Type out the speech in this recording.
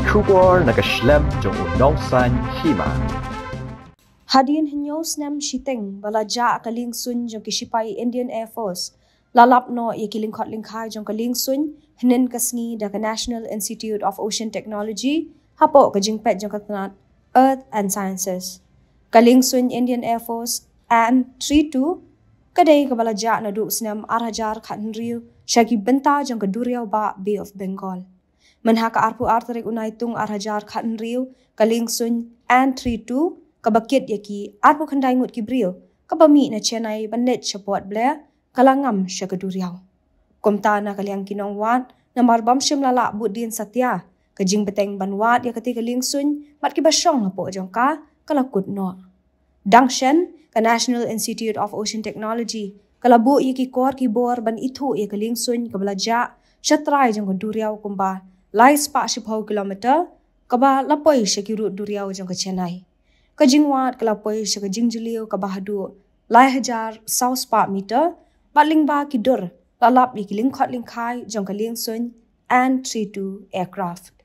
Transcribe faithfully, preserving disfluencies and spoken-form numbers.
Khubor na ka shlem jong u nongsan hima. Hadien hynñiew snem shiteng ba la jah ka liengsuiñ jong ki shipai Indian Air Force, la lap noh ïa ki lyngkhot lyngkhai jong ka liengsuiñ hynnin ka sngi da ka National Institute of Ocean Technology hapoh ka jingpeit jong ka tnat Earth and Sciences. Ka liengsuiñ Indian Air Force An three two ka dei kaba la jah naduh u snem ar hajar khathynriew sha ki bynta jong ka duriaw bah Bay of Bengal. Mynha ka arphew ar tarik u Naitung ar hajar khathynriew, ka liengsuiñ An three two kaba kit ïa ki arphew khyndai ngut ki briew, kaba mih na Chennai ban leit sha Port Blair, ka la ngam sha ka duriaw. Kumta na ka liang ki nongwad, namar bym shym la lah bud dien satia, ka jingbteng ban wad ïa katei ka liengsuiñ bad kiba shong hapoh jong ka, ka la kut noh. Dang shen, ka National Institute of Ocean Technology ka la buh ïa ki kor ki bor ban ithuh ïa ka liengsuiñ kaba la jah sha trai jong ka duriaw kumba lai spah shiphew kilometer, kaba la poi sha ki rud duriaw jong ka Chennai. Ka jingwad ka la poi sha ka jingjylliew kaba haduh lai hajar saw spah meter, bad lyngba ki dur la lap ïa ki lyngkhot lyngkhai jong ka liengsuiñ An three two aircraft.